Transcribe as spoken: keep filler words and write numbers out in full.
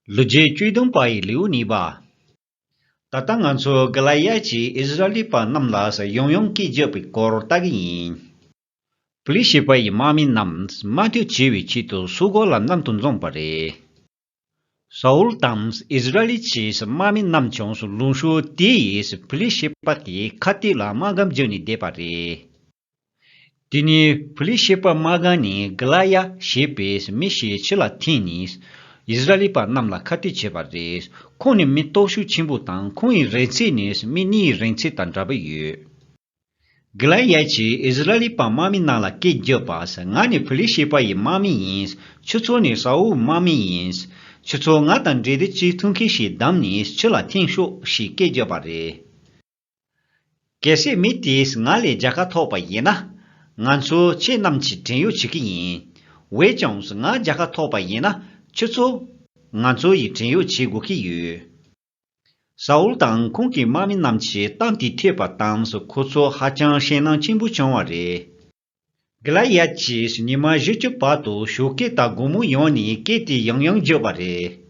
ལོ་རྒྱུས་བཅུ་བདུན་པ་ཡི་ལེའུ་གཉིས་པ། ད་ལྟ་ང་ཚོ་གི་ལ་ཡ་གྱིས་ཨིསི་ར་ཨེལ་པ་རྣམས་ལ་ཡང་ཡང་སྐད་བརྒྱབ་པའི་སྐོར་ལྟ་གི་ཡིན། ཕི་ལི་ཤེ་པ་ཡི་དམག་མི་རྣམས་དམག་སྡེ་བྱེད་པའི་ཆེད་དུ་སོ་གོ་ལ་གནམ་དུ་འཛོམས་པ་རེད། ས་ཨུལ་དང་ཨིསི་ར་ཨེལ་གྱི་དམག་མི་རྣམས་ཀྱང་ལུང་ཕྱོགས་དེ་ཡི་ཕི་ལི་ཤེ་པ་དེ་ཁ་གཏད་ལ་དམག་སྒར་བརྒྱབ་ནས་བསྡད་པ་རེད། དེ་ནས་ཕི་ལི་ཤེ་པ་དམག་སྒར་ནས་གི་ལ་ཡ་ཞེས་པའི་མི་ཞིག་ཕྱི་ལ་འཐེན་ནས་ཨིསི་ར་ཨེལ་པ་རྣམས་ལ་ཁ་གཏད་བྱས་པ་རེད། ཁོང་ནི་མི་སྟོབས་ཤུགས་ཆེན་པོ་དང་ཁོང་ཡི་རིང་ཚད་ནི་མི་གཉིས་ཡི་རིང་ཚད་དང་འདྲ་པོ་ཡོད། གི་ལ་ཡ་གྱིས་ཨིསི་ར་ཨེལ་པ་དམག་མི་རྣམས་ལ་སྐད་བརྒྱབ་པ། ང་ནི་ཕི་ལི་ཤེ་པ་ཡི་དམག་མི་ཡིན། ཁྱོད་ཚོ་ནི་ས་ཨུལ་དམག་མི་ཡིན། ཁྱོད་ཚོ་ང་དང་འབྲེལ་འདྲིས་བྱེད་ཐུབ་མཁན་ཞིག་བདམས་ནས་ཕྱི་ལ་འཐེན་ཤོག་ཞེས་སྐད་བརྒྱབ་པ་རེད། གལ་སྲིད་མི་དེས་ང་ལས་རྒྱལ་ཁ་ཐོབ་པ་ཡིན་ན། ང་ཚོ་ཁྱེད་རྣམས་ཀྱི་བྲན་གཡོག་བྱེད་ཀྱི་ཡིན། འོན་ཀྱང་ང་རྒྱལ་ཁ་ཐོབ་པ་ཡིན་ན་ཁྱོད་ཚོ་ང་ཚོ་ཡི་བྲན་གཡོག་བྱེད་དགོས་ཀྱི་ཡོད། ས་ཨུལ་དང་ཁོང་གི་དམག་མི་རྣམས་ཀྱིས་གཏམ་དེ་ཐོས་པ་དང་ཁོ་ཚོ་ཧ་ཅང་ཞེད་སྣང་ཆེན་པོ་བྱུང་བ་རེད། གི་ལ་ཡ་གྱིས་ཉི་མ་བཞི་བཅུ་བར་དུ་ཞོགས་ཀས་དང་དགོང་མོ་ཡོང་ནས་སྐད་དེ་ཡང་ཡང་བརྒྱབ་པ་རེད།